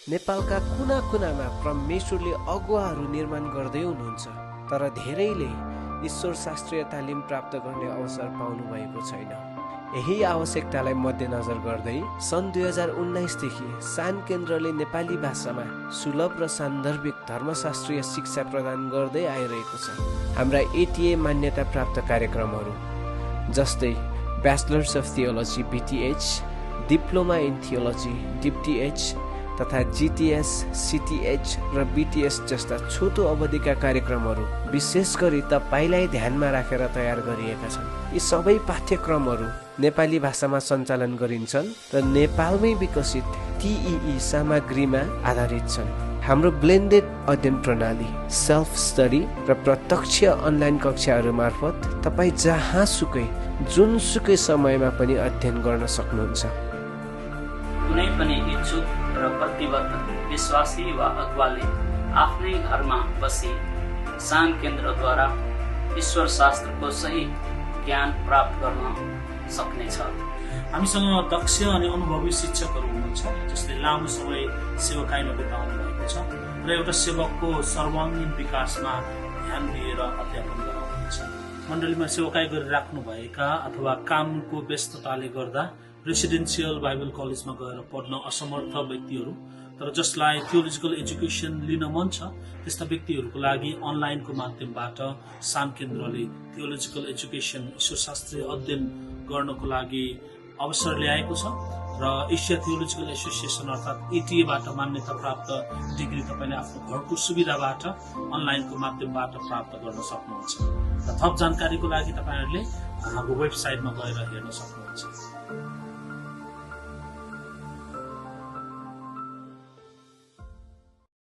नेपालका कुना-कुनामा परमेश्वरले अगुवाहरू निर्माण गर्दै हुनुहुन्छ, तर धेरैले ईश्वर शास्त्रीय तालिम प्राप्त गर्ने अवसर पाउनु भएको छैन। यही आवश्यकतालाई मध्यनजर गर्दै सन् 2019 देखि सान केन्द्रले नेपाली भाषामा सुलभ र सान्दर्भिक धर्मशास्त्रीय शिक्षा प्रदान गर्दै आइरहेको छ। हाम्रा एटीए मान्यता प्राप्त कार्यक्रमहरू जस्तै bachelors of theology BTH, diploma in theology DPTH तथा GTS, CTH र BTS जस्ता छोटो अवधिका कार्यक्रमहरू विशेष गरी तपाईलाई ध्यानमा राखेर तयार गरिएका छन्। यी सबै पाठ्यक्रमहरू नेपाली भाषामा सञ्चालन गरिन्छन् र नेपालमै विकसित TEE सामग्रीमा आधारित छन्। हाम्रो ब्लेन्डेड अध्ययन प्रणाली, सेल्फ स्टडी र प्रत्यक्ष अनलाइन कक्षाहरू मार्फत तपाईँ जहाँसुकै जुनसुकै समयमा पनि अध्ययन गर्न सक्नुहुन्छ। कुनै पनि इच्छुक र प्रतिबद्ध विश्वासी वा अगुवाले आफ्नै घरमा बसी सान केन्द्रद्वारा ईश्वर शास्त्रको सही ज्ञान प्राप्त गर्न सक्नेछ। हामीसँग दक्ष अनि अनुभवी शिक्षकहरू हुनुहुन्छ, जसले लामो समय सेवकाईमा बिताउनु भएको छ र एउटा सेवकको सर्वाङ्गीण विकासमा ध्यान दिएर अध्यापन गराउनुहुन्छ। मण्डलीमा सेवकाई गरिराख्नु भएका अथवा कामको व्यस्तताले गर्दा रेसिडेन्सियल बाइबल कलेजमा गएर पढ्न असमर्थ व्यक्तिहरू तर जसलाई थियोलोजिकल एजुकेसन लिन मन छ, त्यस्ता व्यक्तिहरूको लागि अनलाइनको माध्यमबाट सान केन्द्रले थियोलोजिकल एजुकेसन ईश्वरशास्त्रीय अध्ययन गर्नको लागि अवसर ल्याएको छ र एसिया थियोलोजिकल एसोसिएसन अर्थात् एटीएबाट मान्यता प्राप्त डिग्री तपाईँले आफ्नो घरको सुविधाबाट अनलाइनको माध्यमबाट प्राप्त गर्न सक्नुहुन्छ। र थप जानकारीको लागि तपाईँहरूले हाम्रो वेबसाइटमा गएर हेर्न सक्नुहुन्छ।